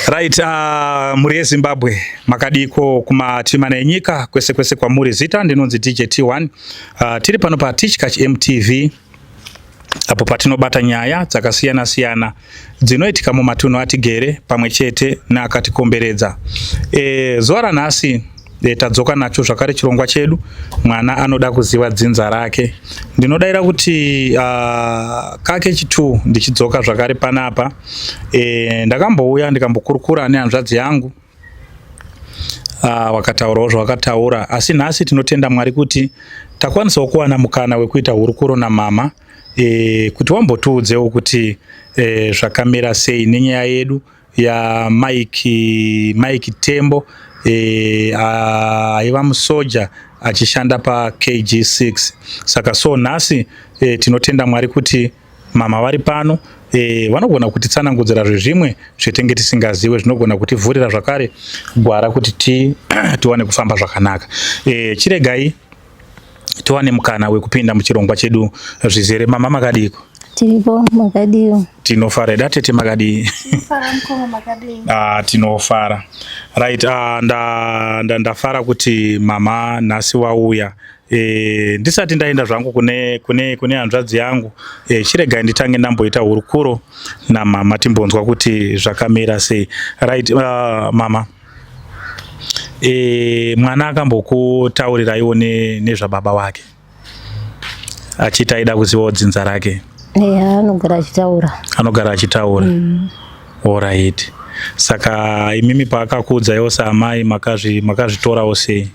Right, mhuri yeZimbabwe makadiko kumativi mana enyika kwese kwese kwamuri. Zita ndinonzi DJ T1. Tiri pano pa Tichkach MTV apo patinobata nyaya dzakasiyana siyana dzinoitika mumatunhu atigere pamwe chete neakatikomberedza. Zuva ranhasi tadzoka nacho zvakare chirongwa chedu mwana anoda kuziva dzinza rake. Ndinodaira kuti kake chitu ndichidzoka zvakare panapa. Ndakambouya ndikambokurukura nehanzvadzi yangu wakataurawo zvawakataura, asi nhasi tinotenda Mwari kuti takwanisawo kuwana mukana wekuita hurukuro namama kuti wambotiudzewo kuti zvakamira sei nenyaya yedu ya Mike Tembo aiva musoja achishanda pa KG6. Saka so nhasi tinotenda Mwari kuti mama vari pano vanogona kutitsanangudzira zvezvimwe zvetenge tisingaziwe zvinogona kutivhurira zvakare gwara kuti tiwane kufamba zvakanaka. Chiregai tiwane mukana wekupinda muchirongwa chedu zvizere. Mama makadiko? Tiripo, makadiyo? Tinofara. Eda tete makadii? Tinofara mukoma, makadii? Tinofara. Right, ndafara kuti mama nhasi wauya. Ndisati ndaenda zvangu kune hanzvadzi yangu, chiregai nditange ndamboita hurukuro namama timbonzwa kuti zvakamira sei. Right, mama, mwana akambokutauriraiwo nezvababa wake achiti aida kuzivawo dzinza rake? Eya, anogara achitaura. Anogara achitaura. Alright. Saka imimi paakakuudzaiwo saamai makazvitorawo sei?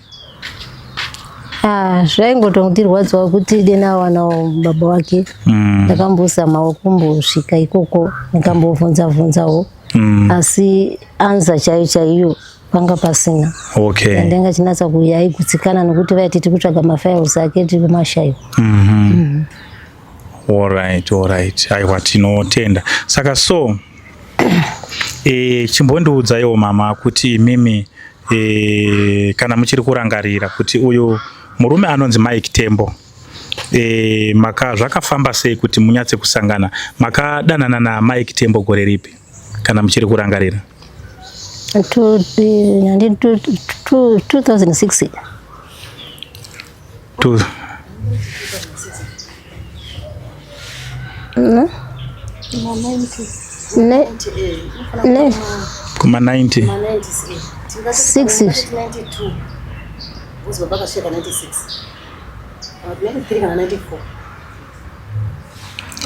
Zvaingotondirwadzawo kuti dena awanawo baba wake. Ndakambozamawo kumbosvika ikoko ndikambobvunza bvunzawo. Asi anza chaiyo chaiyo panga pasina. Okay. Ndanga chinatsa kuuya aigutsikana nokuti vaiti tiri kutsvaga mafiles ake tiri kumashayiwa. Alright, alright. Aiwa, tinotenda. Saka so chimbondiudzaiwo mama kuti imimi kana muchiri kurangarira kuti uyu murume anonzi Mike Tembo, zvakafamba sei kuti munyatse kusangana? Makadanana na Mike Tembo gore ripi kana muchiri kurangarira? 2006. Two. Ne Kuma 90. 6. Baba akasvika 96, 93 kana 94.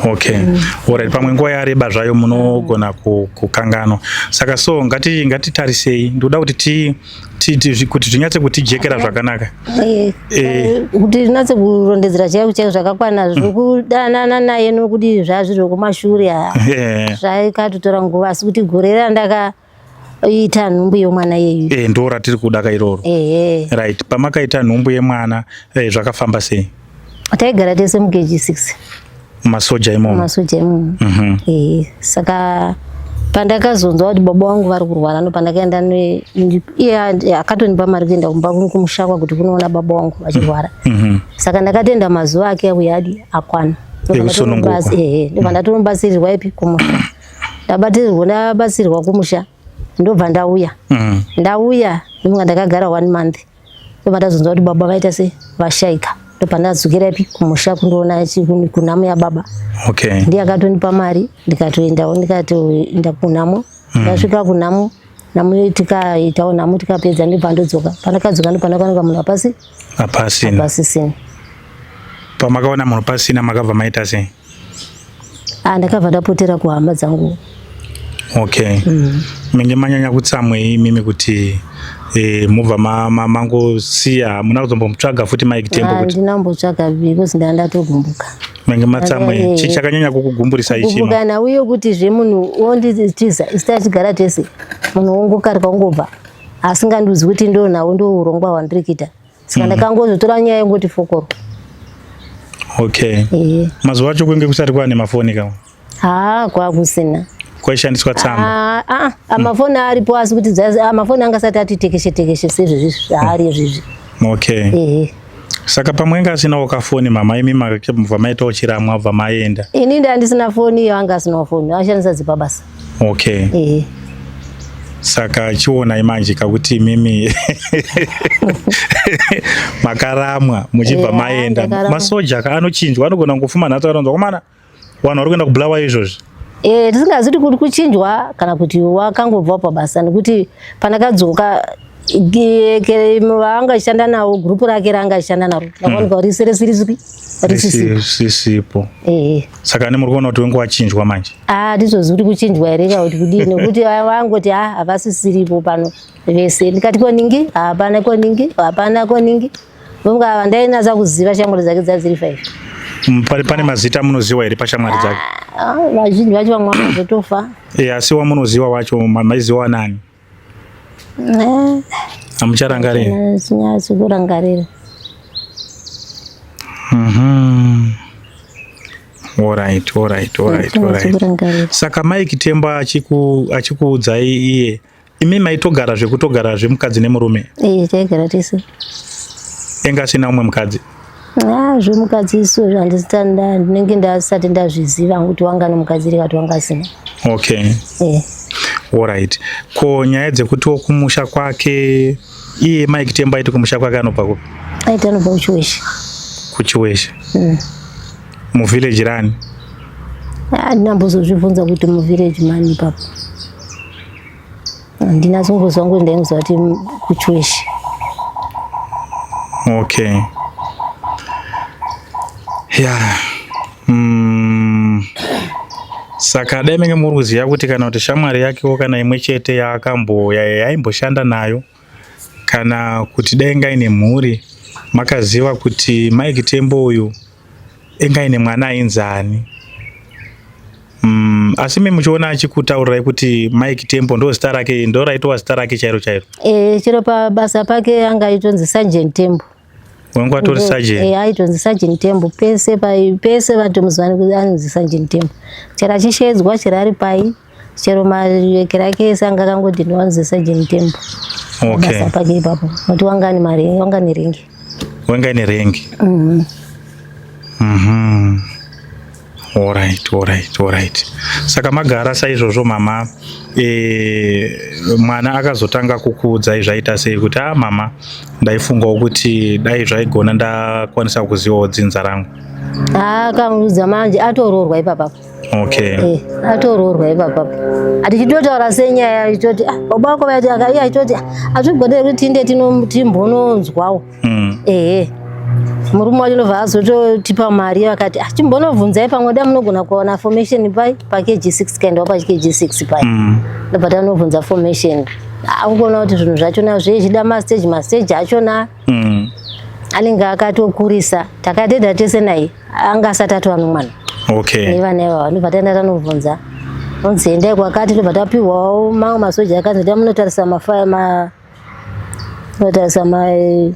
Okay. Alright, pamwe nguva yareba zvayo munogona kukanganwa. Saka so ngatitarisei. Ndikuda kuti kuti zvinyatse kutijekera zvakanaka. Kuti rinatse kurondedzera chaiko chaiko zvakakwana zvekudanana naye nokuti zvazviri kumashure zvaikatotora nguva, asi kuti gore randakaita nhumbu yomwana yeyu Ndo ratiri kuda ka iroro. Ehe. Right, pamakaita nhumbu yemwana zvakafamba sei? Taigara tese muKG6. Masoja imomo? Masoja imomo. Saka pandakazonzwa kuti baba vangu vari kurwara, ndo pandakaenda iye akatonipa mari kuenda kumba kumushakwa kuti kunoona baba vangu vachirwara. Saka ndakatenda mazuva ake auya adi akwana. Ekusununguka. Ehe, ndobva ndatonobatsirirwa ipi kumusha. Ndabatsirwa kumusha, ndobva ndauya. Ndauya, ndinonga ndakagara 1 month. Ndobva ndazonzwa kuti baba vaita sei, vashaika. Ndobva ndadzokera ipi kumusha kundoona kunhamo yababa. Okay. Ndiye akatonipa mari ndikatoendawo, ndikatoenda kunhamo. Ndasvika kunhamo, nhamo tikaitawo nhamo tikapedza, ndobva ndodzoka. Pandakadzoka ndopandakaoneka munhu hapasi Hapasina. Hapasisina. Pamakaona munhu pasina makabva maita sei? Ndakabva ndapotera kuhama dzangu. Okay. Menge manyanya kutsamwei imimi kuti mubva mangosiya, hamuna kuzombomutsvaga futi Mike Tembo kuti? Ndinambotsvaga because ndanga ndatogumbuka. Menge matsamwei? Chii chakanyanya kukugumburisa ichima? Kugumbukana uye kuti zve munhu wonditiza isu tachigara tese, munhu wongokarika wongobva asingandiudzi kuti ndo nawo ndo urongwa hwandiri kuita. Saka ndakangozotora nyaya yongoti fokoro. Okay. Mazuva acho kwenge kusati kwaane mafoni ka? Haa, kwakusina. Kwaishandiswa tsamba. Mafoni aripo, asi kuti mafoni anga asati ati tekeshe tekeshe sezvizvi zvaari izvizvi. Okay. Saka pamwe anga asinawo kafoni mama, imi mabva maitawo chiramwa bva maenda. Ini ndandisina foni, iyo anga asinawo foni, ashandisa dzepabasa. Okay. Saka chionai manje kakuti imimi makaramwa muchibva maenda. Masoja ka anochinjwa, anogona kungofuma nhasi akaronzwa komana vanhu vari kuenda kuBulawayo izvozvi. Eh, tisingazivi kuti kuchinjwa kana kuti wakangobva pabasa nekuti pandakadzoka vaanga achishanda navo gurupu rake raanga achishanda naro rakaoneka kuti risere risisipo. Eh. Saka ne muri kuona kuti wenge wachinjwa manje? Ah, tizozivi kuti kuchinjwa here kana kuti kudii nekuti vangoti ah havasisiripo pano vese. Ndikati koningi hapana koningi hapana koningi. Vomuka ava ndainatsa kuziva shamwari dzake dzadziri 5. Pane mazita amunoziwa here pashamwari dzake? Ah, vazhinji vacho vamwe vakazotofa. Eh, asi wamunoziwa wacho maiziwa nani? Eh. Hamucharangarira? Sinyatsi kurangarira. Alright, alright, alright, alright. Saka Mike Tembo achikuudzai iye imi maitogara zvekutogara zvemukadzi nemurume? Eh, taigara tese. Enga asina umwe mukadzi? Ah, zvemukadzi isu handisitanda ndinenge ndasati ndazviziva kuti wanga nemukadzi iri kati wanga asina. Okay. Eh. Alright. Ko nyaya dzekutiwo kumusha kwake iye Mike Tembo aiti kumusha kwake anobva kupi? Aiti anobva kuChiweshe. Kuchiweshe. Muvillage rani? Handina mbozozvibvunza kuti muvillage mani ipapo. Handina zongozwa ngo ndainzwa kuti kuChiweshe. Okay. Yeah. Saka dai menge muri kuziva kuti kana kuti shamwari yakewo kana imwe chete yaakambo yaimboshanda nayo kana kuti dai inga ine mhuri makaziva kuti Mike Tembo uyu inga ine mwana ainzi ani. Asi mi muchiona achikutaurirai kuti Mike Tembo ndo zita rake ndo raitova zita rake chairo chairo. Eh, chero pabasa pake anga aitonzi Sergeant Tembo. Wangu atori sergeant. Eh, aitonzi Sergeant Tembo pese pai pese vatomuzivana kuti anonzi Sergeant Tembo. Chero achishedzwa chero ari pai chero mavekero ake ese anga akangoti ndwanzi Sergeant Tembo. Okay. Basa pake ipapo. Nokuti wanga ane mari, wanga ane rengi. Wanga ane rengi. Alright, alright, alright. Saka magara saizvozvo mama mwana akazotanga kukuudzai zvaita sei kuti ah mama ndaifungawo kuti dai zvaigona ndakwanisa kuzivawo dzinza rangu. Akamuudza manje atoroorwa ipapa. Okay. Eh, atoroorwa ipapa. Atichitotaura senyaya achitoti ah baba vako vaiti akaiya achitoti azvigonere kuti tiende timbononzwawo. Ehe. Murume wacho ndobva azototipa mari vakati ah chimbonobvunzai pamwe da munogona kuwana formation pai pa KG6 kaendawo pa KG6 pai. Ndobva tanobvunza formation. Akuona kuti zvinhu zvachona zvechida mastage mastage achona anenge akatokurisa. Takatenda tese naye anga asati atova nomwana. Okay. Nevana ivava ndobva taenda tanobvunza. Onzi endai kwakati ndobva tapiwawo mamwe masoja akanzi ndamunotarisa mafaya ma kunotarisa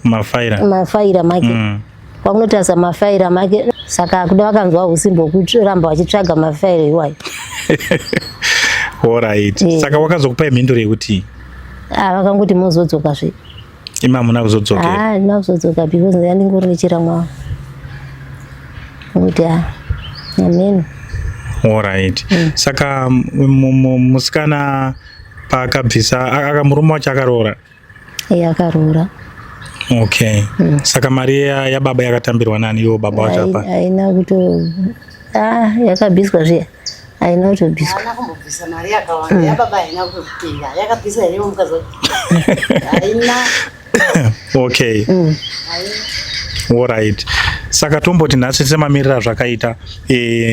mafaira mafaira make. Kwakunotarisa mafaira make saka kuda vakanzwa husimbo hwekuramba vachitsvaga mafaira iwayo. Alright. Saka wakazokupai mhinduro yekuti Ah, vakangoti mozodzoka zve. Imi hamuna kuzodzokera? Ah, handina kuzodzoka because ndandingori nechiramwa. Ngokuti ah, amen. Alright. Saka musikana paakabvisa aka murume wacho akaroora? Eh, akaroora. Okay. Saka mari yababa yakatambirwa nani iwo baba wacho apa? Haina kuto ah yakabviswa zviya. Haina kutobviswa. Haana kumbobvisa mari yakawanda. Yababa haina kutopinda. Yakabviswa here mukadzi wacho? Haina. Okay. Alright. Saka tomboti nhasi semamiriro azvakaita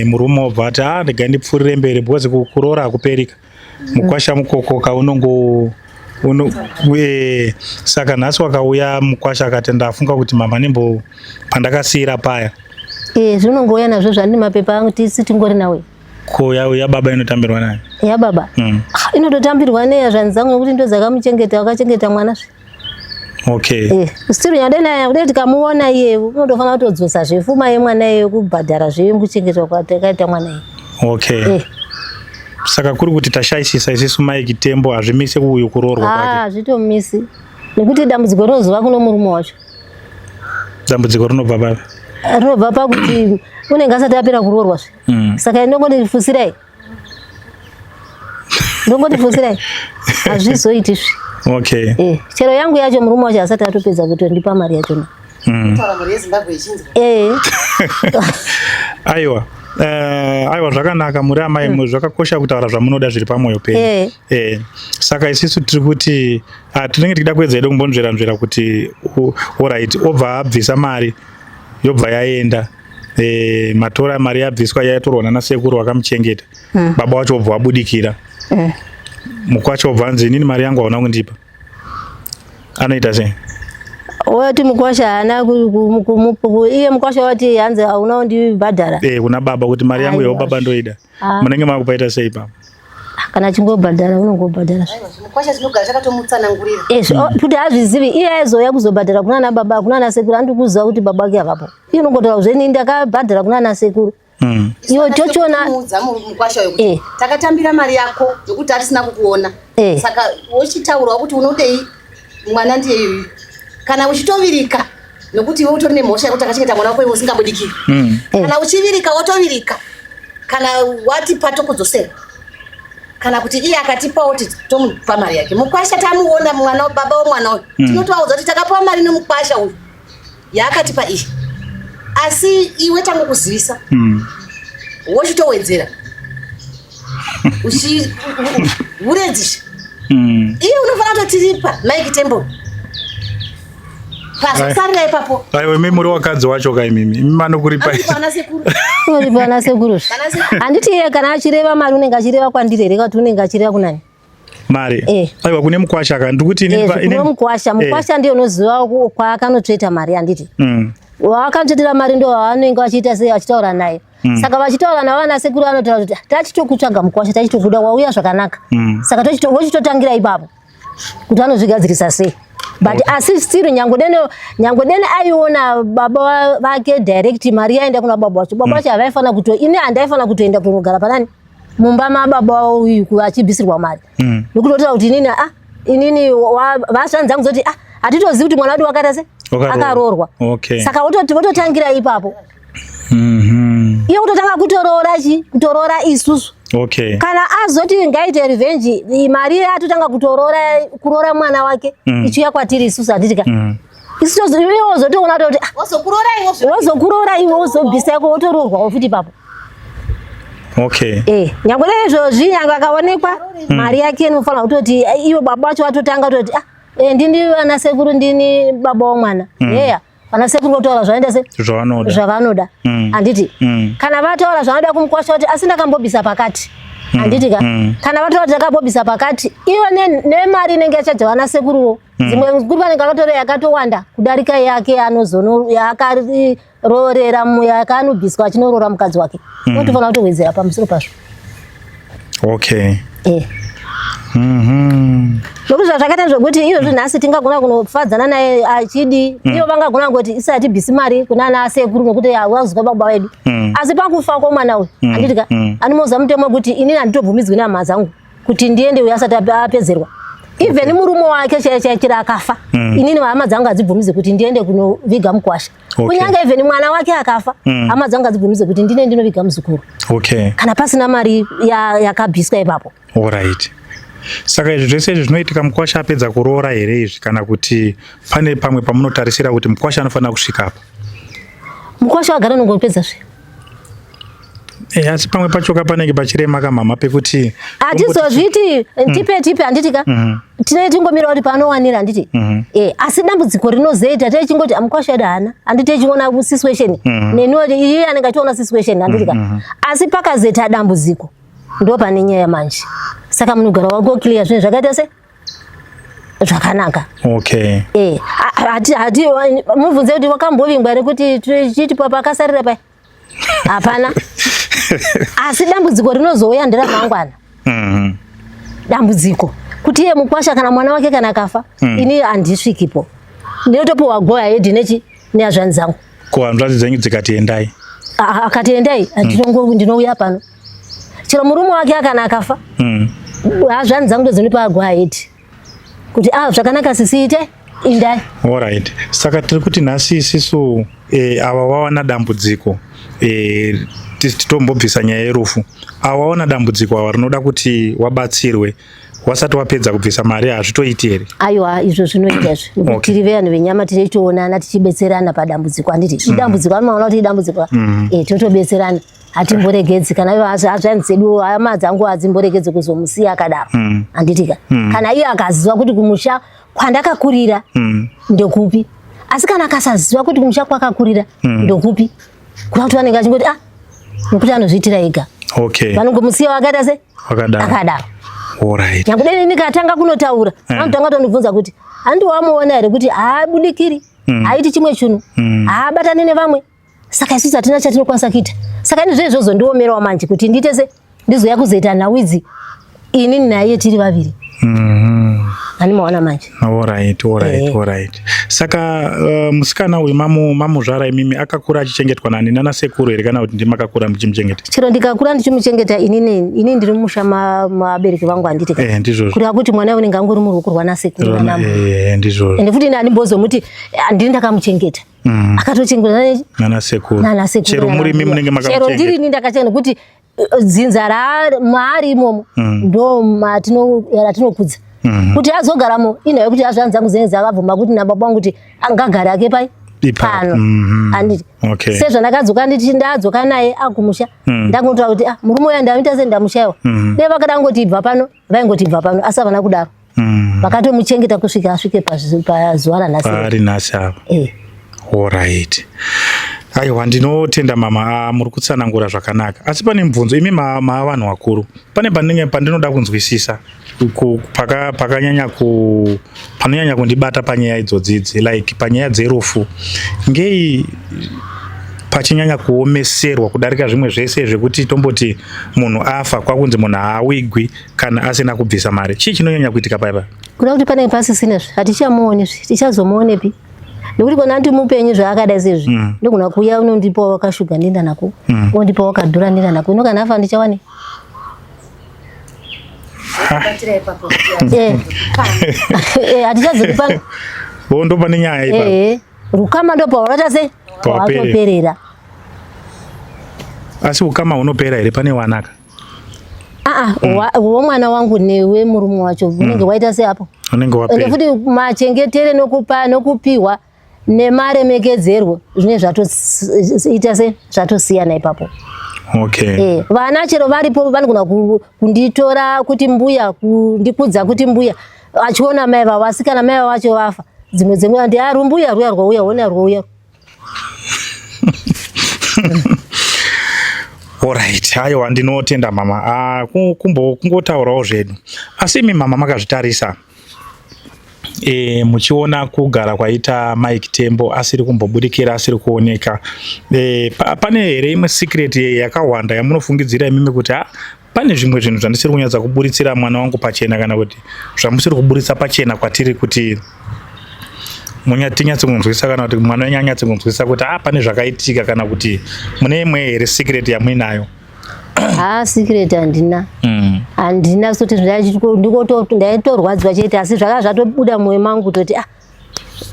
murume obva ati ah regai ndipfuurire mberi because kuroora hakuperika. Mukwasha mukokoka unongo uno saka nhasi wakauya mukwasha akati ndafunga kuti mama nembo pandakasiyira paya. Eh, zvinongouya nazvo zvandine mapepa angu tisi tingori nawe. Ko ya baba inotambirwa nani? Ya baba. Ah, inototambirwa neya zvanzi dzangu nekuti ndo dzakamuchengeta wakachengeta mwana zve. Okay. Eh, still nyade naye kuti tikamuona iye unotofanira kutodzosa zvefuma yemwana iye kubhadhara zve kuchengetwa kwatakaita mwana iye. Okay. Saka kuri kuti tashaisisa isisu Mike Tembo hazvimise uyu kuroorwa kwake. Ah, hazvitomisi. Nekuti dambudziko rinozova kuno murume wacho. Dambudziko rinobva papi? Rinobva pakuti unenge asati apera kuroorwa zve. Saka inongoti fusirai. Ndongoti futsirai. Hazvizoiti izvi. Okay. Eh, chero yangu yacho murume wacho asati atopedza kutondipa mari yachona. Taura mhuri yeZimbabwe ichinzwa. Eh. Aiwa. Aiwa zvakanaka muri amai zvakakosha kutaura zvamunoda zviri pamwoyo penyu. Saka isisu tiri kuti tinenge tichida kuedza hedu kumbonzvera nzvera kuti alright obva abvisa mari yobva yaenda matora mari yabviswa yatorwa nana sekuru vakamuchengeta. Baba wacho obva wabudikira. Mukwacho obva anzi inini mari yangu hauna kundipa. Anoita sei? Wati mukwasha haana iye mukwasha wati hanzi hauna kundibhadhara. Kuna baba kuti mari yangu yeo baba ndoida. Munenge makupaita sei papa? Kana achingobhadhara unongobhadhara. Aiwa, mukwasha tinogara takatomutsanangurira. Kuti hazvizivi iye aizouya kuzobhadhara kuna ana baba kuna ana sekuru andikuziva kuti baba ake havapo. Iye unongotaura zveni ndakabhadhara kuna ana sekuru. Iwe tochiona muudza mukwasha uyu kuti takatambira mari yako yokuti hatisina kukuona. Saka wochitaurawo kuti unodei mwana ndiye iyu. Kana uchitovirika nokuti iwe utori nemhosva yekuti akachengeta mwana wako iwe usingabudikiri. Kana uchivirika wotovirika. Kana watipa tokudzosera. Kana kuti iye akatipawo kuti tomupa mari yake. Mukwasha tamuona mwana baba womwana uyu. Tinotovaudza kuti takapiwa mari nemukwasha uyu. Yaakatipa iyi. Asi iwe tangokuzivisa. Wochitowedzera. Uchi uredzisha. Iye unofanira kutotiripa Mike Tembo. Pasarira ipapo. Aiwa imi muri wakadzi wacho ka imimi. Imi manokuripa. Ana sekuru. Unoripa ana sekuru. Ana sekuru. Handiti iye kana achireva mari unenge achireva kwandiri here kuti unenge achireva kunani? Mari. Aiwa kune mukwasha ka ndikuti ini Kune mukwasha, mukwasha ndiye unoziva kwaakanotsveta mari handiti. Waakatsvetera mari ndo waanenge vachiita sei vachitaura naye. Saka vachitaura navo vana sekuru vanotaura kuti tachitokutsvaga mukwasha tachitokuda wauya zvakanaka. Saka vochitotangira ipapo kuti anozvigadzirisa sei. But asi still nyange dene aiona baba vake direct mari yaenda kuna baba wacho. Baba wacho havaifanira kuto ini handaifanira kutoenda kunogara panani mumba mababa uyu achibvisirwa mari. Nekutotaura kuti inini inini vashanzi dzangu dzoti hatitozivi kuti mwana wedu wakaita sei akaroorwa. Saka vototangira ipapo. Iye kutotanga kutoroora chi kutoroora isusu. Kana azoti ngaite revenge mari atotanga kutoroora kuroora mwana wake ichiuya kwatiri isusu handiti ka. Isusu iwe wozotoona kuti wozokuroora iwe wozokuroora iwe wozobvisa iko wotoroorwawo futi ipapo. Nyangwe izvozvi nyangwe akaonekwa mari yake inofanira kutoti iwe baba wacho watotanga kutoti ndini vana sekuru ndini baba womwana. Heya vana sekuru votaura zvanoita se zvavanoda. Handiti kana vataura zvavanoda kumukwasha kuti asi ndakambobvisa pakati. Handiti ka kana vataura kuti ndakambobvisa pakati ivo nemari inenge yachadya vana sekuruwo. Dzimwe kuri vanenge vakatora yakatowanda kudarika yake yaakaroorera yakaanobviswa achinoroora mukadzi wake. Unotofanira kutowedzera pamusoro pazvo. Nokuti zvazvakaita zvekuti izvozvi nhasi tingagona kunofadzana naye achidi ivo vangagona kungoti isati bvisi mari kuna ana sekuru nokuti wazwa baba vedu. Asi pakufa kwomwana uyu handiti ka animoziva mutemo wekuti inini handitobvumidzwi nehama dzangu kuti ndiende uyu asati apedzerwa. Even murume wake chaichira akafa inini hama dzangu hadzibvumidzwi kuti ndiende kunoviga mukwasha. Kunyange even mwana wake akafa hama dzangu hadzibvumidzwi kuti ndine ndinoviga muzukuru. Kana pasina mari yakabviswa ipapo. Alright. Saka izvi zvese izvi zvinoitika mukwasha apedza kuroora here izvi kana kuti pane pamwe pamunotarisira kuti mukwasha anofanira kusvika apa? Mukwasha wagara unongopedza zve. Asi pamwe pacho panenge pachirema kamama pekuti hatizozviti tipe tipe handiti ka tinenge tingomira kuti paanowanira handiti. Asi dambudziko rinozoita techingoti mukwasha wedu haana handiti techiona situation neniwo iye anenge achiona situation handiti ka. Asi pakazoita dambudziko ndo pane nyaya manje. Saka munogara wako clear zvinhu zvakaita se zvakanaka. Hati mubvunze kuti wakambovingwa here kuti tichiti pakasarira pai? Hapana. Asi dambudziko rinozouya nderamangwana. Dambudziko kuti iye mukwasha kana mwana wake kana akafa ini handisvikipo. Ndinotopiwa go ahead nechi nehazvanzi dzangu. Ko hanzvadzi dzenyu dzikati endai? Akati endai, ndinouya pano. Chero murume wake akana akafa hazvanzi dzangu ndodzinopa go ahead kuti zvakanaka sisi ite indai. Alright. Saka tiri kuti nhasi isisu ava vawana dambudziko. Titombobvisa nyaya yerufu. Awaona dambudziko awa rinoda kuti wabatsirwe wasati wapedza kubvisa mari hazvitoiti here? Aiwa, izvo zvinoita izvo. Nekuti tiri vevanhu venyama tichitoonana tichibetserana padambudziko handiti? Idambudziko anoona kuti idambudziko. Eh, totobetserana. Hatimboregedzi kana ivo hazvanzi dzedu hama dzangu hadzimboregedzi kuzomusiya akadaro. Handitika. Kana iye akaziva kuti kumusha kwandakakurira ndokupi. Asi kana akasaziva kuti kumusha kwakakurira ndokupi. Kuda kuti vanenge vachingoti ah nekuti anozviitira ega. Okay. Vanongomusiya wakaita se? Wakadaro. Akadaro. Alright. Nyange dai ndikatanga kunotaura, vanotanga kutondibvunza kuti handi wamuona here kuti haabudikiri, haiti chimwe chinhu, haabatani nevamwe. Saka isusu hatina chatinokwanisa kuita. Saka ini zvezvo zvondiomerawo manje kuti ndiite se ndizouya kuzoita nhau idzi inini naiye tiri vaviri. Ani maona manje. Alright, alright, alright. Saka musikana uyu mamuzvara imimi akakura achichengetwa nani nana sekuru here kana kuti ndimakakura muchimuchengeta? Chero ndikakura ndichimuchengeta inini ini ndiri mumusha mabereki vangu handiti. Ndizvozvo. Kureva kuti mwana unenge angori muruoko rwana sekuru nana mbuya. Ndizvozvo. Ende futi ini handimbozomuti ndini ndakamuchengeta. Akatochengetwa nana sekuru. Nana sekuru. Chero muri imi munenge makamuchengeta. Chero ndiri ini ndakachengeta kuti dzinza maari imomo ndo ratinokudza. Kuti azogaramo inhau yekuti hazvanzi dzangu dzinenge dzakabvuma kuti nababa vangu kuti angagare ake pai pano. Handiti. Sezvandakadzoka nditi ndadzoka naye akumusha ndakungotaura kuti murume uya ndamuita se ndamushaiwa. Dai vakada kungoti ibva pano vaingoti ibva pano asi havana kudaro. Vakatomuchengeta kusvika asvike pazuva ranhasi. Paari nhasi apa. Alright. Aiwa ndinotenda mama, muri kutsanangura zvakanaka. Asi pane mubvunzo imi ma vanhu vakuru. Pane pandinoda kunzwisisa pakanyanya panonyanya kundibata panyaya idzodzi idzi like panyaya dzerufu. Ngei pachinyanya kuomeserwa kudarika zvimwe zvese zvekuti tomboti munhu afa kwakunzi munhu haawigwi kana asina kubvisa mari. Chii chinonyanya kuitika paipa? Kuda kuti panenge pasisina zve, hatichamuoni zve, tichazomuonepi? Nekuti kana ndi mupenyu zvaakadai sezvi, ndogona kuuya unondipa wakashuga ndinda nako, unondipa wakadhura ndinda nako, ino kana afa ndichawani? Hatichazodi pano. Ndo pane nyaya ipapo. Rukama ndo paurata se? Pawatoperera. Asi ukama hunopera here pane wanaka? Womwana wangu newe murume wacho unenge waita se apo? Unenge wapera. Ende futi machengetere nokupa nokupiwa nemaremekedzerwo zvine zvatoita se zvatosiyana ipapo. Okay. Vana chero varipo vanogona kunditora kuti mbuya, kundikudza kuti mbuya, achiona mai vavo, asi kana mai vavo vacho vafa dzimwe dzenguva ndi rumbuya ruya rwauya, hona rwauya. Alright, aiwa ndinotenda mama. Kungotaurawo zvedu. Asi imi mama makazvitarisa. Muchiona kugara kwaita Mike Tembo asiri kumbobudikira asiri kuoneka. Pane here imwe secret yakawanda yamunofungidzira imimi kuti pane zvimwe zvinhu zvandisiri kunyatsa kuburitsira mwana wangu pachena kana kuti zvamusiri kuburitsa pachena kwatiri kuti tinyatse kunzwisa kana kuti mwana wenyu anyatse kunzwisa kuti pane zvakaitika kana kuti mune imwe here secret yamuinayo? Secret handina. Handina soti ndaitorwadziwa chete asi zvaka zvatobuda mwoyo mangu kutoti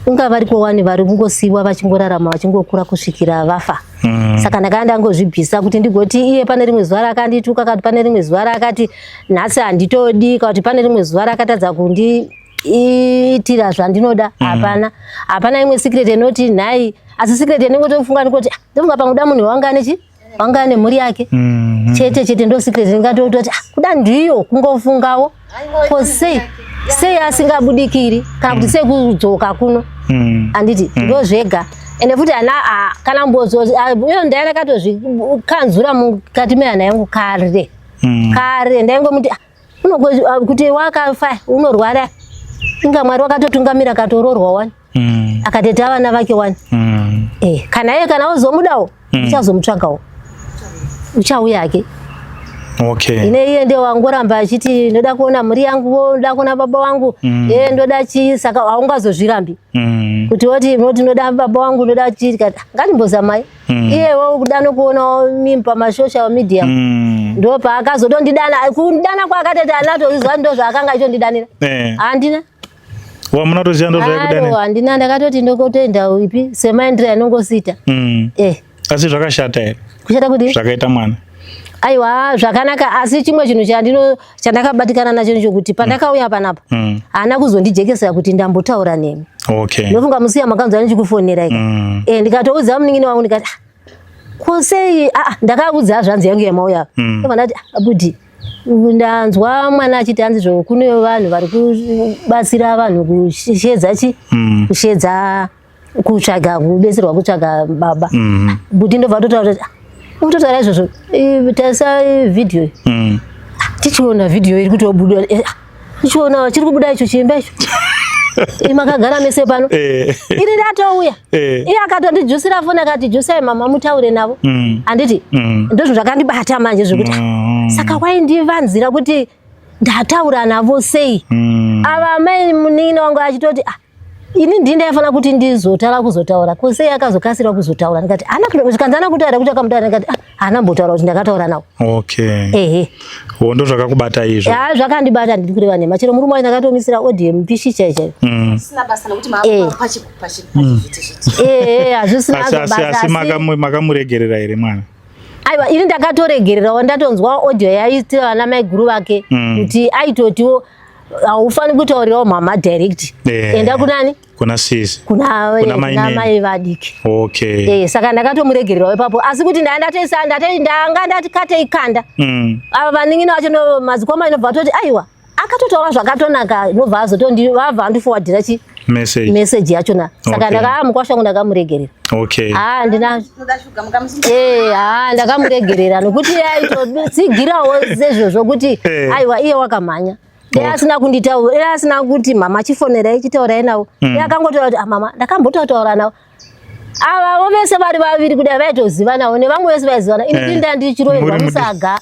unga variko wani vari kungosiiwa vachingorarama vachingokura kusvikira vafa. Saka ndakanga ndangozvibvisa kuti ndigoti iye pane rimwe zuva rakandituka kana kuti pane rimwe zuva rakati nhasi handitodi kana kuti pane rimwe zuva rakatadza kundiitira zvandinoda. Hapana. Hapana imwe secret inoti nhai, asi secret inongotofunga ndikoti ndofunga panguda munhu wanga ane chi? Wanga ane mhuri yake. Chete chete ndo secret ndingatoti kuda ndiyo kungofungawo. Ko sei asingabudikiri kana kuti sei kudzoka kuno? Handiti ndo zvega. Ende futi ana kana mbozo iyo ndaya ndakatozvikanzura mukati mehana yangu kare. Kare ndaingomuti kuti wakafa unorwara inga Mwari wakatotungamira akatoroorwa wani. Akateta vana vake wani. Kana iye kana ozomudawo uchazomutsvagawo. Uchauya hake. Okay. Ine iye ndiye wangoramba achiti ndoda kuona mhuri yangu, ndoda kuona baba wangu, ndoda chii, saka haungazozvirambi. Kuti woti unoti ndoda baba wangu, ndoda chii, tikati ngatimbozamai. Iyewo kuda nokuonawo mimba masocial media. Ndo paakazotondidana, kundidana kwaakatoti anatozviziva ndo zvaakanga achitondidanira. Handina. Wamunatoziva ndo zvaikudanira? Handina, ndakatoti ndokotoenda ipi semaindira anongosita. Asi zvakashata here? Kushata kudii? Zvakaita mwana. Aiwa, zvakanaka, asi chimwe chinhu chandino chandakabatikana nacho ndechokuti pandakauya panapa haana kuzondijekesera kuti ndambotaura nemi. Okay. Ndofunga musiya makanzwa ndichikufonera ika. Ndikatoudza munin'ina wangu ndikati, "Ah, ko sei ndakaudza zvanzi yangu yamauya." Ndobva ndati, "Ah, budi ndanzwa mwana achiti hanzi zvo kune vanhu vari kubatsira vanhu kushedza chi kushedza kutsvaga kubetserwa kutsvaga baba." Budi ndobva totaura kuti, "Ah, unototaura izvozvo, tarisa vhidhiyo iyi." Tichiona vhidhiyo iri kutobuda, tichiona chiri kubuda icho chiimba icho. Makagara mese pano. Ini ndatouya. Iye akatondijusira foni akati, "Jusai mama mutaure navo." Handiti? Ndozvo zvakandibata manje zvekuti saka waindivanzira kuti ndataura navo sei? Ava mai munin'ina wangu achitoti, "Ah, ini ndini ndaifanira kuti ndizotara kuzotaura, ko sei akazokasira kuzotaura?" Ndikati haana, zvikanzi haana kutaura kuti akamutaura. Ndikati, "Ah, haana mbotaura kuti ndakataura nawo." Okay. Ehe. Wo ndo zvakakubata izvo. Ya, zvakandibata, ndiri kureva nhema? Chero murume wacho ndakatomisira audio mupishi chai chaiyo. Sina basa nekuti pachivhiti. Ehe, hazvisina Asi asi basa. asi makamuregerera here mwana? Aiwa, ini ndakatoregererawo ndatonzwa audio yaitira vana maiguru vake kuti aitotiwo haufani kutaurirawo mama direct. Enda kunani? Kuna sisi. Kuna Kuna kuna mainini. mai vadiki. Okay. Saka ndakatomuregererawo ipapo, asi kuti ndanga ndanga ndati katei kanda. Ava vanin'ina vacho no madzikoma inobva atoti, "Aiwa, akatotaura zvakatonaka." Inobva azotondi vabva andifowadhira chi Message. Message yachona. Saka ndaka mukwasha wangu ndakamuregerera. Ah, ndina Unoda shuga mukamusunga. Ah, ndakamuregerera nokuti aitotsigirawo sezvozvo kuti aiwa, iye wakamhanya. Dai asina kunditaura, dai asina kuti, "Mama, chifonerai, chitaurai navo." Iye akangotaura kuti, "Ah, mama, ndakambototaura navo." Avavo vese vari vaviri kudai vaitozivanawo nevamwe vese vaizivana. Ini ndinda ndichiroverwa musaga.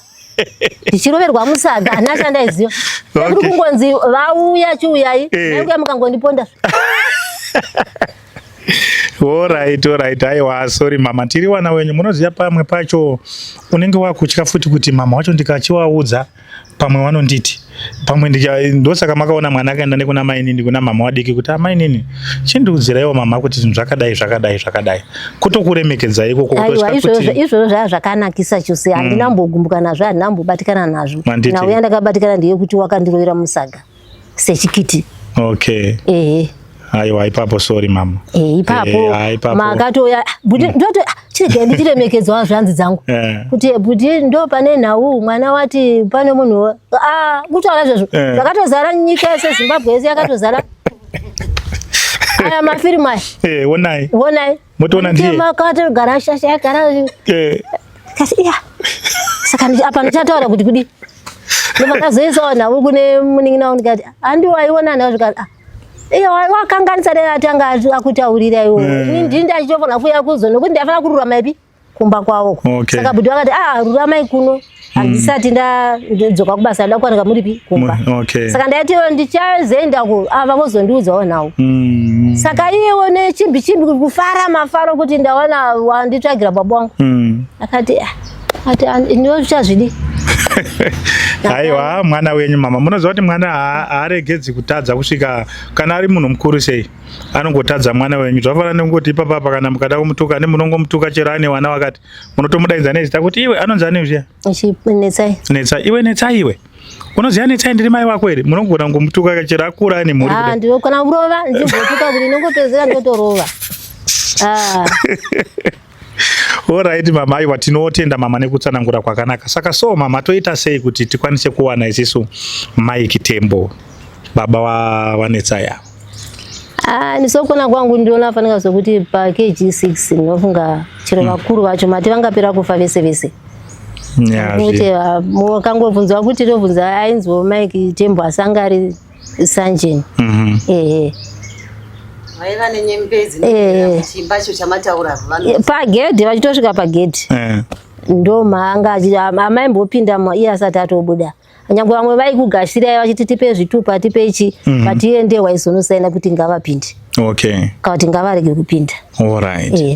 Ndichiroverwa musaga, handina chandaiziva. Kuri kungonzi vauya, chiuyai. Vaikuya mukangondiponda. Alright, aiwa, sorry mama, tiri wana wenyu. Munoziva pamwe pacho unenge wakutya futi kuti mama wacho ndikachiwaudza pamwe vanonditi pamwe ndosaka makaona mwana akaenda nekuna mainini, kuna mama wadiki, kuti, "Amainini, chindiudziraiwo mama kuti zvinhu zvakadai, zvakadai, zvakadai," kutokuremekedzai ikoko. Aiwa, kutotya izvozvo kuti izvozvo zvaa zvakanakisa chose. Handina mbogumbuka nazvo, handina mbobatikana nazvo. Handiti. Nauya ndakabatikana ndeyekuti wakandirovera musaga sechikiti. Ehe. Aiwa, ipapo sorry mama. Ipapo Ipapo. Makatoya buti ndoto, ah, chirege ndichiremekedzwa zvanzi dzangu kuti buti ndo pane nhau mwana wati pane munhu kutaura izvozvo. Zvakatozara nyika yese, Zimbabwe yese yakatozara aya mafirimu aya. Onai. Onai. Motoona ndiye. Makatogara shasha yagara. Kasi iya, saka apa ndichataura kuti kudi ndovakazoisawo nhau kune munin'ina wangu, ndikati handi waiona nhau, zvikati, "Ah, iya, wakanganisa, dai atanga akutaurira iwo." Ini ndini ndachitofanira kuuya kuzo nokuti ndaifanira kururama ipi kumba kwavo. Saka buti vakati, "Ah, ruramai kuno, handisati ndadzoka kubasa, nda kuwanika muripi kumba." Saka ndaiti ndichazoenda ku ava vozondiudzawo nhau. Saka iyewo nechimbi chimbi kufara mafaro kuti ndawana wanditsvagira baba wangu. Akati, "Ah," ati, "Ndinochazvidi." Aiwa, mwana wenyu mama, munoziva kuti mwana haaregedzi kutadza kusvika kana ari munhu mukuru sei, anongotadza mwana wenyu. Zvafanana nekungoti ipapapa kana mukada kumutuka ne munongomutuka chero ane wana wakati munotomudaidza nezita kuti, "Iwe," anonzi ani zviya? Netsai. Netsai. "Iwe Netsai, iwe unoziva Netsai ndiri mai wako here?" Munogona kungomutuka chero akura ane mhuri Ah, kudai. Ndino kana kurova ndimbotuka kuti inongopedzera ndotorova. Ah, Alright mama, aiwa, tinotenda mama nekutsanangura kwakanaka. Saka so mama, toita sei kuti tikwanise kuwana isisu Mike Tembo, baba waNetsai ava? Ah, nisokona kwangu ndinoona fanika sokuti pa KG6 ndinofunga chero vakuru vacho mati vangapera kufa vese vese. Kuti mukangobvunzwa kuti tobvunza ainziwo Mike Tembo asanga ari sanjeni. Ehe. Vaiva nenyembezi chimba icho chamataura vanhu. Pagedhi, vachitosvika pagedhi ndo maanga amaimbopinda iye asati atobuda. Nyangwe vamwe vaikugashirai vachiti, "Tipe zvitupa, tipe ichi," but iye ndiye waizonosaina kuti ngavapinde kana kuti ngavarege kupinda.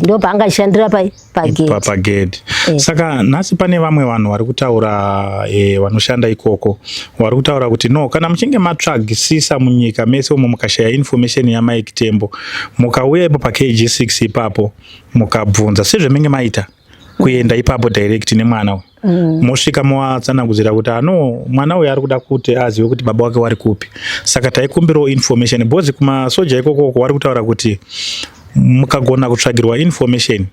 Ndo paanga achishandira pai pagedhi. Pagedhi. Saka nhasi pane vamwe vanhu vari kutaura, vanoshanda ikoko, vari kutaura kuti no, kana muchinge matsvagisisa munyika mese umo mukashaya information yaMike Tembo, mukauya ipo paKG6 ipapo mukabvunza sezvaminge maita. Kuenda ipapo direct nemwana uyu. Mosvika moatsanangudzira kuti ano mwana uyu ari kuda kuti azive kuti baba wake wari kupi, saka taikumbirawo information because kumasoja ikokoko wari kutaura kuti mukagona kutsvagirwa information,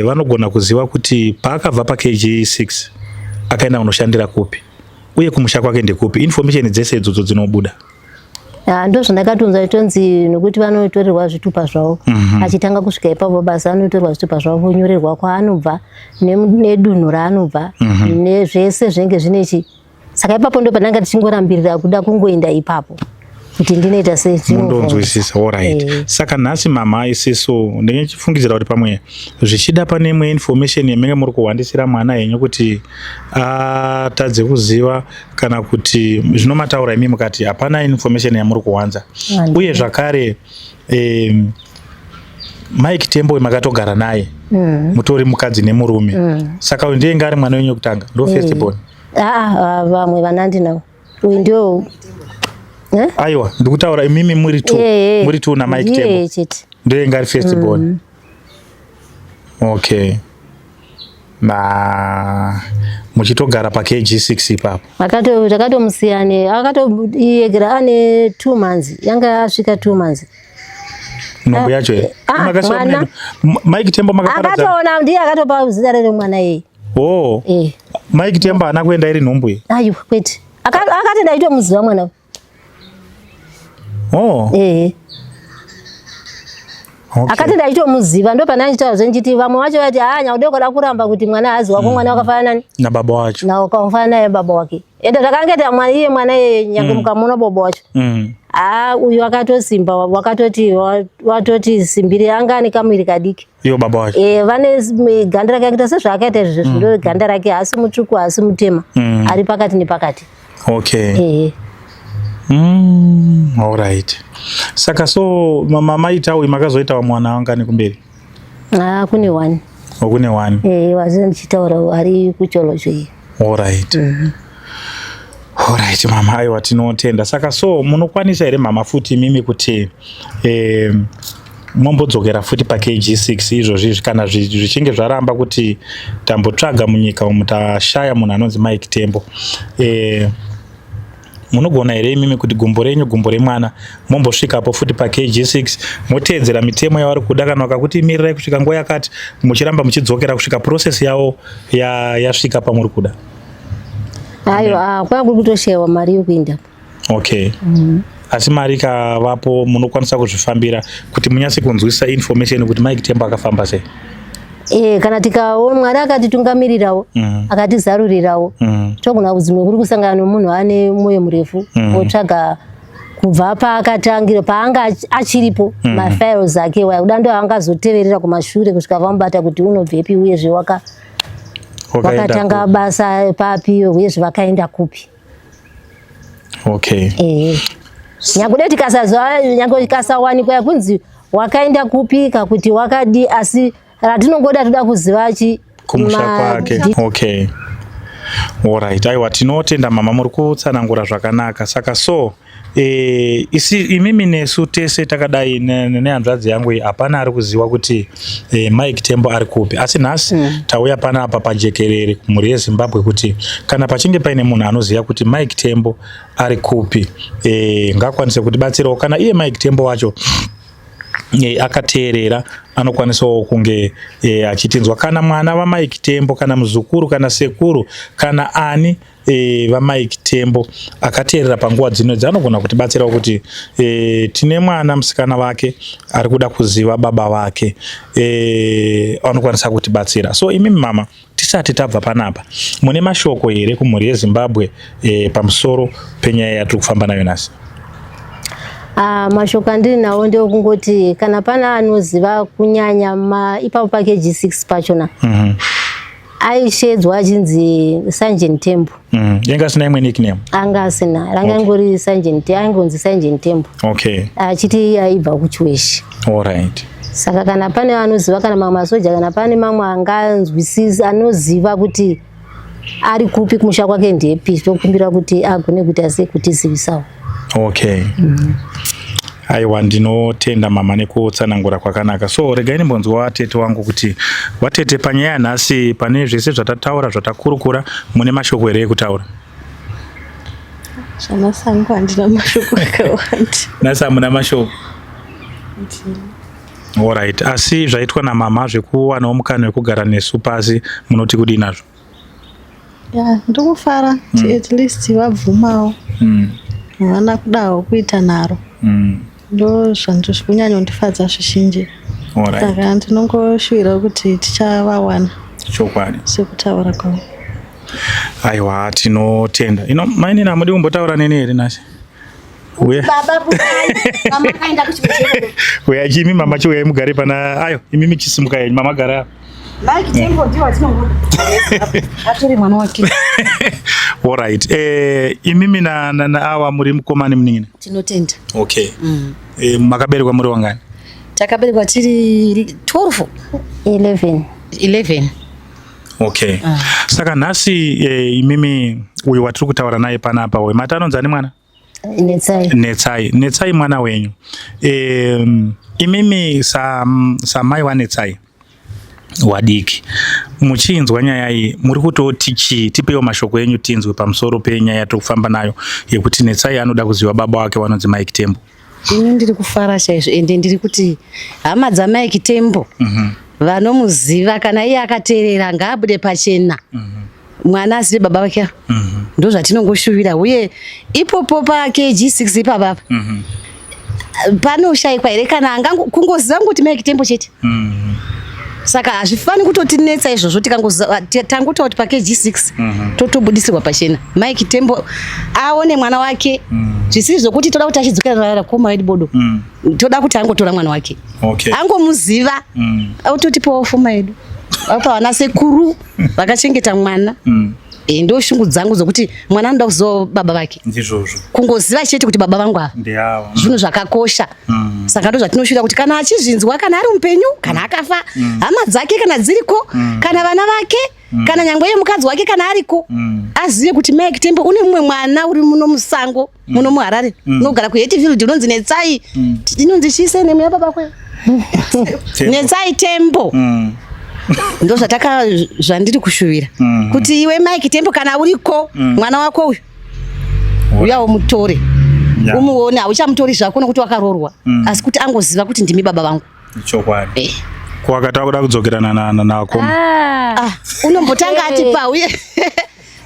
vanogona kuziva kuti paakabva paKG6 akaenda kunoshandira kupi uye kumusha kwake ndekupi. Information dzese idzodzo dzinobuda. Ah, ndo zvandakatonzwa tonzi nokuti vanotorerwa zvitupa zvavo. Achitanga kusvika ipapo basa, anotorerwa zvitupa zvavo, vonyorerwa kwaanobva nedunhu raanobva, nezvese zvinenge zvine chi. Saka ipapo ndo pandanga tichingorambirira kuda kungoenda ipapo kuti ndinoita sei. Mundonzwisisa, alright. Saka nhasi mama, isisu ndingechifungidzira kuti pamwe zvichida pane imwe information yemunge muri kuhwandisira mwana henyu kuti atadze kuziva, kana kuti zvinomataura imi mukati hapana information yamuri kuwanza. Uye zvakare Mike Tembo makatogara naye, mutori mukadzi nemurume. Saka uyu ndiye ari mwana wenyu wekutanga, ndo first born? Ah, vamwe vana ndinavo, uyu ndio, eh? Aiwa, ndikutaura imimi muri two. Muri two naMike Ndiye Tembo. Chete. Ndiye ari first born. Okay, na muchitogara paKG6 ipapo? Takatomusiyane, akatoiyegera ane 2 months, yanga asvika 2 months. Nhumbu yacho here? Ah, Makasiwa mwana. Mike Tembo makaparadza? Akatoona, ndiye akatopa zita rere mwana iyeye. Oh. Eh. Mike Tembo haana kuenda iri nhumbu iyi? Aiwa, kwete. Akati ndaitomuziva mwana. Oh. Eh. Akati ndaitomuziva, ndo pana ndichitaura zvenjiti vamwe vacho vati haa, nyakude kuda kuramba kuti mwana haazi wako, mwana wakafanana nani? Nababa wacho. Na wakafanana naye baba wake. Ende zvakangeta mwana iye, mwana iyeye, nyange mukamuona baba wacho, haa, uyu akatosimba, wakatoti watoti simbiri, anga ane kamuviri kadiki. Iwo baba wacho. E, vane ganda rake akaita sezvaakaita izvozvo, ndo ganda rake, haasi mutsvuku, haasi mutema, ari pakati nepakati. E. Alright, saka so mama maita uyu, makazoitawo mwana wangani kumberi? Ah, kune one. Okune one. E, wazi ndichitaura ari kucholocho iyi. Alright mama, aiwa, tinotenda. Saka so munokwanisa here mama futi imimi kuti mombodzokera futi paKG6 izvozvi izvi, kana zvichinge zvaramba kuti tambotsvaga munyika umu tashaya munhu anonzi Mike Tembo, munogona here imimi kuti gumbo renyu, gumbo remwana, mombosvikapo futi paKG6, moteedzera mitemo yavari kuda, kana vakakuti mirirai kusvika nguva yakati, muchiramba muchidzokera kusvika process yavo yasvika pamuri kuda? Aiwa, ah, kwanga kuri kutoshayiwa mari yokuenda. Okay, asi mari ikavapo munokwanisa kuzvifambira kuti munyatse kunzwisisa information kuti Mike Tembo akafamba sei? E, kana tikawo Mwari akatitungamirirawo, akatizarurirawo, togona kudzimwe kuri kusangana nomunhu ane mwoyo murefu, otsvaga kubva paakatangira, paanga achiripo, mafiles ake waya kuda, ndo angazoteverera kumashure kusvika vamubata kuti unobvepi, uyezve Wakaenda wakatanga basa papi, uyezve vakaenda kupi. Eh, nyange tikasaziva, nyange tikasawanikwa yakunzi wakaenda kupi kakuti wakadi, asi ratinongoda, toda kuziva chi Kumusha kwake. Okay, alright, aiwa, tinotenda mama, muri kutsanangura zvakanaka. Saka so isi imimi nesu tese takadai nehanzvadzi yangu iyi, hapana ari kuziva kuti Mike Tembo ari kupi. Asi nhasi tauya panapa pajekerere kumhuri yeZimbabwe kuti kana pachinge paine munhu anoziva kuti Mike Tembo ari kupi, ngakwanise kutibatsirawo. Kana iye Mike Tembo wacho akateerera, anokwanisawo kunge achitinzwa, kana mwana vaMike Tembo, kana muzukuru, kana sekuru, kana ani vaMike Tembo akateerera panguva dzino idzi, anogona kutibatsirawo kuti tine mwana musikana vake ari kuda kuziva baba vake, anokwanisa kutibatsira. So imimi mama, tisati tabva panapa, mune mashoko here kumhuri yeZimbabwe pamusoro penyaya yatiri kufamba nayo nhasi? Ah, mashoko andiri nawo ndewekungoti kana pana anoziva, kunyanya ipapo paKG6 pachona, aishedzwa achinzi Sergeant Tembo. Yanga asina imwe nickname? Anga asina, ranga ingori Sergeant, aingonzi Sergeant Tembo, achiti iye aibva kuChiweshi. Saka kana pane anoziva, kana mamwe masoja, kana pane mamwe anganzwisisa, anoziva kuti ari kupi, kumusha kwake ndepi, tokumbira kuti agone kuita sei, kutizivisawo. Okay. Aiwa, ndinotenda mama nekutsanangura kwakanaka. So regai ndimbonzwa watete wangu kuti watete, panyaya yanhasi, pane zvese zvatataura, zvatakurukura, mune mashoko here ekutaura? Zvanasangu handina mashoko akawanda. Nhasi hamuna mashoko. Alright, asi zvaitwa namama zvekuwanawo mukana wekugara nesu pasi, munoti kudii nazvo? Ya, ndikufara kuti at least vabvumawo. Havana kudawo kuita nharo. Ndo zvandiri kunyanyondifadza zvizhinji. Alright. Saka ndinongoshuwira kuti tichavawana. Chokwadi. Sekutaura kwavo. Aiwa, tinotenda. Ino mainini, hamudi kumbotaura neni here nhasi? Uya. Baba budai. Mama akaenda kuchibhedhlera. Uya imi mama, chiuyai mugare pana ayo. Imimi chisimuka henyu, mama gara apa. Mike Tembo ndiwo atinongoda. Atori mwana wake. Alright. Imimi na, na, na awa muri mukoma nemunin'ina? Tinotenda. Okay. Makaberekwa muri wangani? Takaberekwa tiri 12. 11. 11. Okay. Saka nhasi imimi uyu watiri kutaura naye panapa uyu mati anonzi ani mwana? Netsai. Netsai. Netsai mwana wenyu. Imimi samai waNetsai wadiki, muchinzwa nyaya iyi muri kutoti chii? Tipewo mashoko enyu tinzwe pamusoro penyaya yatiri kufamba nayo yekuti Netsai anoda kuziva baba wake vanonzi Mike Tembo. Ini ndiri kufara chaizvo, ende ndiri kuti hama dzaMike Tembo vanomuziva, kana iye akateerera, ngaabude pachena. Mwana azive baba vake. Ndo zvatinongoshuvira. Uye ipopo paKG6 ipapapa panoshayikwa here kana angango kungoziva kuti Mike Tembo chete? Saka hazvifani kutotinetsa izvozvo. Tikangoziva, tangotaura kuti paKG6, totobudisirwa pachena, Mike Tembo aone mwana wake. Zvisiri zvokuti toda kuti achidzokera koma wedu bodo. Toda kuti angotora mwana wake, angomuziva, ototipawo foma yedu, apa vana sekuru vakachengeta mwana. Ndo shungu dzangu dzokuti mwana anoda kuzivawo baba vake. Ndizvozvo. Kungoziva chete kuti baba vangu ava, Ndeava. zvinhu zvakakosha. Saka ndo zvatinoshuvira kuti kana achizvinzwa, kana ari mupenyu, kana akafa, hama dzake kana dziriko, kana vana vake, kana nyangwe iye mukadzi wake kana ariko, azive kuti Mike Tembo une mumwe mwana uri muno musango, muno muHarare, unogara kuHatfield, unonzi Netsai. Inonzi chii name yababa kwe? Tembo. Netsai Tembo. Ndo zvataka zvandiri kushuvira, kuti iwe Mike Tembo, kana uriko, mwana wako uyu uyawo mutore, umuone. Hauchamutori zvako nokuti wakaroorwa, asi kuti angoziva kuti ndimi baba vangu. Chokwadi. Eh. Kwakati akuda kudzokerana nakoma. Ah. Ah, unombotanga atipa, uye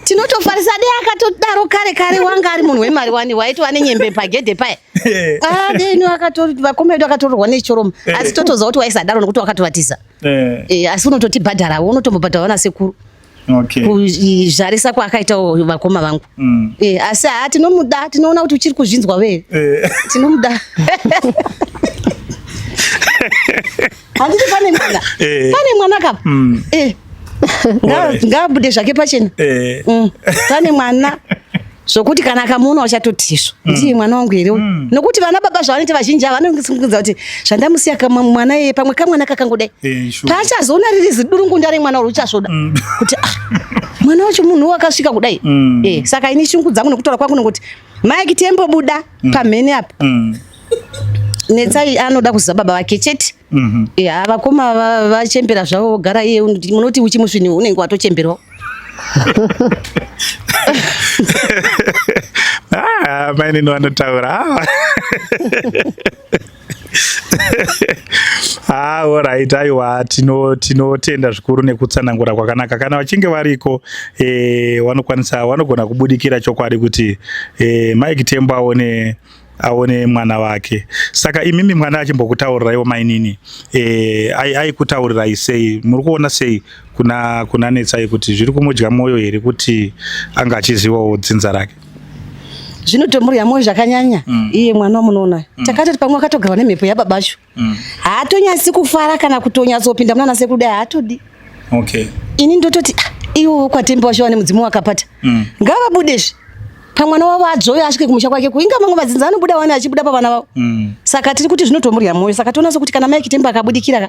tinotofarisa. Dei akatodaro kare kare, wanga ari munhu wemari wani, waitova nenyembe pagedhe paya. Ah, dei vakoma vedu akatororwa nechoroma, asi totoziva kuti waisadaro nokuti wakatovatiza. Eh, asi unototibhadharawo, unotombobhadhara vana sekuru kuzvarisa kwaakaitawo vakoma vangu. Eh, asi haa, tinomuda, tinoona kuti uchiri kuzvinzwa wee. Tinomuda, handiti pane mwana? Pane mwana kapa. Ngaabude zvake pachena. Pane mwana zvokuti kana akamuona uchatotiswa, ndiye mwana wangu here uyu? Nokuti vana baba zvavanoita vazhinji ava, vanongosungudza kuti zvandamusiya kamwe mwana iye, pamwe kamwana kakangodai. Eh, sure. Paachazoona riri zidurungunda remwana uri, uchasvoda kuti ah, mwana wacho munhu wakasvika kudai. Saka ini shungu dzangu nokutaura kwangu nokuti Mike Tembo, buda pamhene apa. Netsai anoda kuziva baba vake chete. Ya, vakoma vachembera zvavo, vogara iye munoti uchimusvini unenge watochemberawo. Ah, mainini vanotaura. Ah. Ah, alright, aiwa, tinotenda zvikuru nekutsanangura kwakanaka. Kana vachinge variko, vanokwanisa, vanogona kubudikira chokwadi kuti Mike Tembo aone mwana wake. Saka imimi mwana achimbokutaurirai mainini, aikutaurirai sei? Muri kuona sei kuna Netsai, kuti zviri kumudya mwoyo here kuti anga achizivawo dzinza rake? Zvinotomurya mwoyo zvakanyanya. Iye mwana wamunoona, takatoti pamwe akatogarwa nemhepo yababacho. Haatonyatsi kufara kana kutonyatsopinda munana sekuru dai, haatodi. Ini ndototi ah, ivo kwaTembo wacho vane mudzimu wakapata. Ngavabudezve pamwana wavo, adzoyo asvike kumusha kwake. Kuinga mamwe madzinza anobuda wani, achibuda pavana vavo. Saka tiri kuti zvinotomurya mwoyo. Saka toona sekuti kana Mike Tembo akabudikira ka,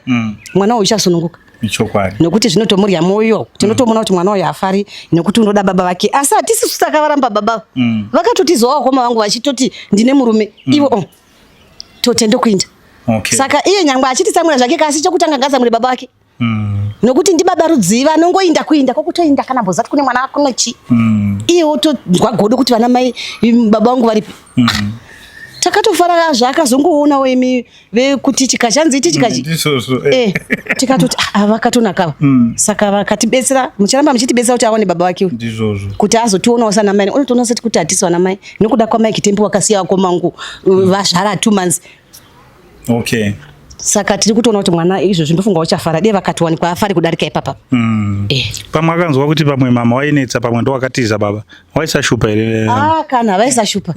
mwana uyu uchasununguka. Chokwadi. Nokuti zvinotomurya mwoyo, tinotomuona kuti mwana uyu haafari nekuti unoda baba vake, asi hatisi su takavaramba baba. Vakatotizawo vakoma vangu vachitoti ndine murume ivo, oh. Tote ndokuinda. Okay. Saka iye nyangwe achititsamwira zvake kasi chokutanga ngaatsamwire baba vake. Nokuti ndibaba rudzii vanongoinda kuinda kwakutoinda kana mbozati kune mwana kuno chi. Iye wotonzwa godo kuti vana mai baba vangu varipi. Takatofara zvaakazongoonawo imi vekuti chikachanzi iti chikachi. Ndizvozvo. Eh, tikatoti ah, vakatonaka ava. Saka vakatibetsera, mucharamba muchitibetsera kuti aone baba vake uyu. Ndizvozvo. Kuti azotionawo sana mai, unotoona seti kuti hatisi vana mai nokuda kwamai Kitembo wakasiya vakoma vangu vazvara 2 months. Okay. Saka tiri kutoona kuti mwana izvozvi ndofunga uchafara dei vakatowanikwa afari kudarika ipapa. Pamwe akanzwa kuti pamwe mama wainetsa, pamwe ndo wakatiza baba. Waisashupa here? Ah, kana vaisashupa.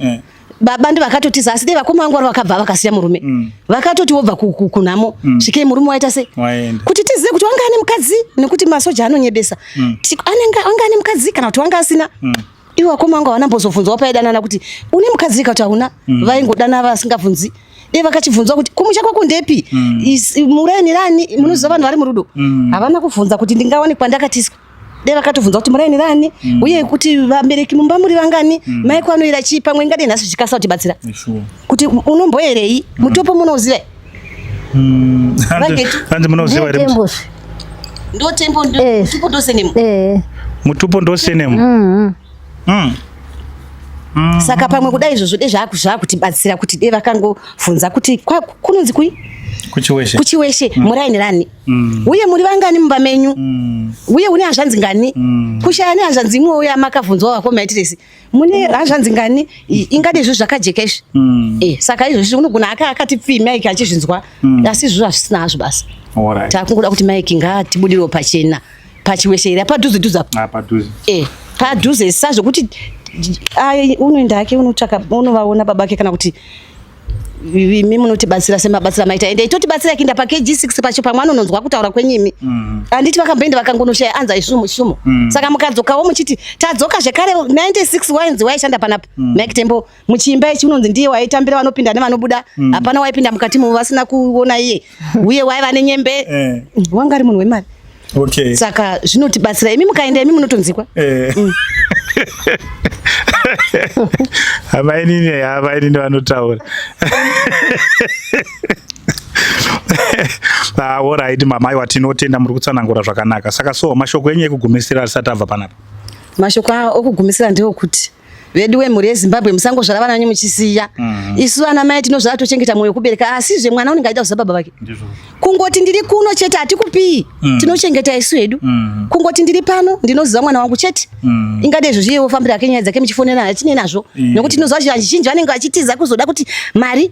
Baba ndi vakatotiza asi dei vakoma vangu vari vakabva vakasiya murume. Vakatoti wobva kunhamo. Svikei murume waita sei? Waenda. Kuti tizive kuti wanga ane mukadzi nekuti masoja anonyebesa. Anenge wanga ane mukadzi kana kuti wanga asina. Ivo vakoma vangu havana mbozobvunzwa paidanana kuti une mukadzi kana kuti hauna. Vaingodana vasingabvunzi. Dei vakachibvunzwa kuti kumusha kwako ndepi? Muraini rani? Munoziva vanhu vari murudo. Havana kubvunza kuti ndingawanikwa ndakatiswa. Dei vakatobvunza kuti muraini rani? Uye kuti vabereki mumba muri vangani? Mai kwanoira chii? Pamwe ingadei nhasi zvichikasa kutibatsira. Sure. Kuti unomboerei? Mutopo munoziva? Vagetu. Hanzi munoziva here? Tembo. Ndo tembo ndo mutupo ndo senemu. Mutupo ndo senemu. Saka pamwe kudai izvozvo dei zvakutibatsira kuti dei vakangobvunza kuti kunonzi kui? Kuchiweshe. Kuchiweshe, muraini rani? Uye muri vangani mumba menyu? Uye une hanzvanzi ngani? Kushaya nehanzvanzi imwe uye makabvunzwa vakoma itiresi. Mune hanzvanzi ngani? Ingade izvo zvakajeka izvi. Saka izvozvi unogona akati pfii Mike achizvinzwa. Asi izvozvo hazvisina hazvo basa. Alright. Takungoda kuti Mike ngaatibudirewo pachena. Pachiweshe here? Padhuze dhuze apo. Ah, padhuze. Padhuze sazvokuti unoenda hake unotsvaka unovaona baba vake kana kuti imi munotibatsira semabatsira maita ende itotibatsira kuenda pa KG6 pacho pamwe anononzwa kutaura kwenyu imi. Handiti vakamboenda vakangonoshaya anza isumo sumo. Saka mukadzokawo muchiti tadzoka zvekare 96 wainzi waishanda panapa. Mike Tembo muchiimba ichi unonzi ndiye waitambira vanopinda nevanobuda. Hapana waipinda mukati mo vasina kuona iye. Uye waiva nenyembe. Wanga ari munhu wemari. Okay. Saka zvinotibatsira imi mukaenda imi munotonzikwa. Amainini vanotaura. Alright mama, aiwa tinotenda muri kutsanangura zvakanaka. Saka so mashoko enyu ekugumisira asati abva panapa. Mashoko okugumisira ndeokuti vedu wemhuri yeZimbabwe musangozvara vana venyu muchisiya. Isu vana mai tinozvara tochengeta mwoyo kubereka, asi zve mwana unenge achida kuziva baba vake. Kungoti ndiri kuno chete hatikupii. Tinochengeta isu hedu. Kungoti ndiri pano ndinoziva mwana wangu chete. Ingade izvozvi iye wofambira hake nyaya dzake muchifonera hatinei nazvo. Nekuti tinoziva kuti vazhinji vanenge vachitiza kuzoda kuti mari.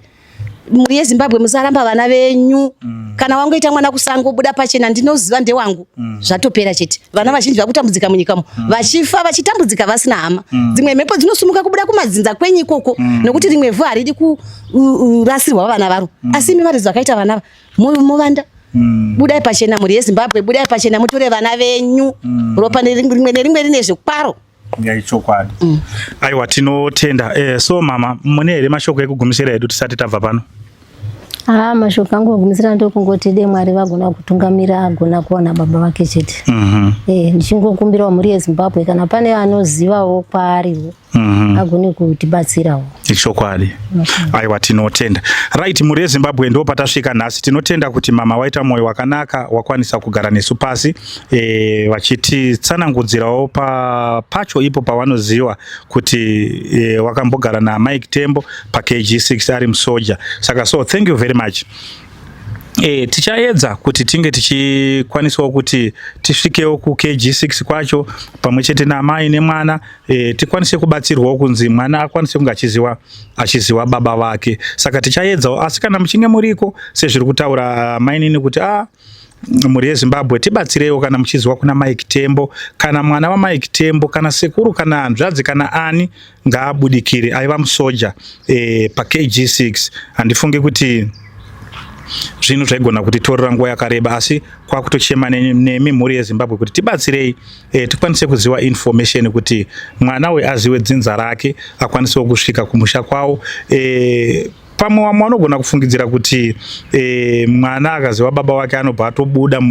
Mhuri yeZimbabwe musaramba vana venyu. Kana wangoita mwana kusango buda pachena ndinoziva ndewangu. Zvatopera chete. Vana vazhinji vakutambudzika munyika mu. Vachifa vachitambudzika vasina hama. Dzimwe mhepo dzinosumuka kubuda kumadzinza kwenyu ikoko. Nokuti rimwe vhu haridi kurasirwa vana varo. Asi imi varidzi vakaita vana movanda. Budai pachena mhuri yeZimbabwe, budai pachena mutore vana venyu. Ropa rimwe nerimwe rine zvekwaro. Yaichokwadi. Aiwa tinotenda. So mama, mune here mashoko ekugumisira edu tisati tabva pano? Mashoko angu ekugumisira ndokungoti dei Mwari vagona kutungamira agona kuwana baba vake chete. Ndichingokumbirawo mhuri yeZimbabwe kana pane anozivawo kwaariwo agone kutibatsirawo. Ichokwadi. Aiwa tinotenda. Right, mhuri yeZimbabwe ndo patasvika nhasi. Tinotenda kuti mama waita moyo wakanaka wakwanisa kugara nesu pasi vachititsanangudzirawo pacho ipo pavanoziva kuti wakambogara na Mike Tembo pa KG6 ari musoja. Saka so thank you very much. Tichaedza kuti tinge tichikwanisawo kuti tisvikewo ku KG6 kwacho pamwe chete naamai nemwana, tikwanise kubatsirwawo kunzi mwana akwanise kunge achiziwa baba vake. Saka tichaedzawo, asi kana muchinge muriko sezviri kutaura mainini kuti mhuri yeZimbabwe tibatsireiwo kana muchiziwa kuna Mike Tembo, kana mwana wa Mike Tembo, kana sekuru, kana hanzvadzi, kana ani ngaabudikire aiva musoja pa KG6. Handifungi kuti zvinhu zvaigona kutitorera nguva yakareba, asi kwakutochema nemi mhuri yeZimbabwe kuti tibatsirei tikwanise kuziva information kuti mwana uyu aziwe dzinza rake, akwanisewo kusvika kumusha kwawo. Pamwe vamwe vanogona kufungidzira kuti mwana akaziva baba wake anobva atobuda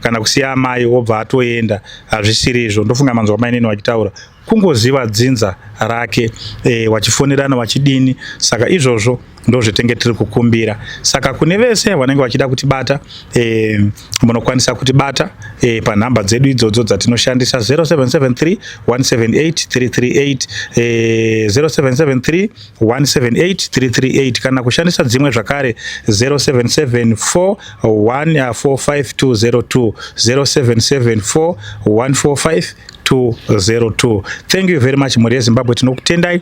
kana kusiya amai obva atoenda. Hazvisiri izvo. Ndofunga manzwa mainini vachitaura Kungoziva dzinza rake e, wachifonerana wachidini. Saka izvozvo ndozvetenge tiri kukumbira. Saka kune vese vanenge vachida kutibata, e, munokwanisa kutibata e, panhamba dzedu idzodzo dzatinoshandisa 0773 178 338, e, 0773 178 338, kana kushandisa dzimwe zvakare 0774 145 202, 0774 145 202. Thank you very much, mhuri yeZimbabwe, tinokutendai.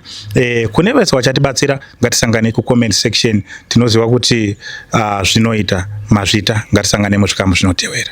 Kune vese vachatibatsira, ngatisangane kucomment section. Tinoziva kuti zvinoita mazvita. Ngatisangane muzvikamu zvinotevera.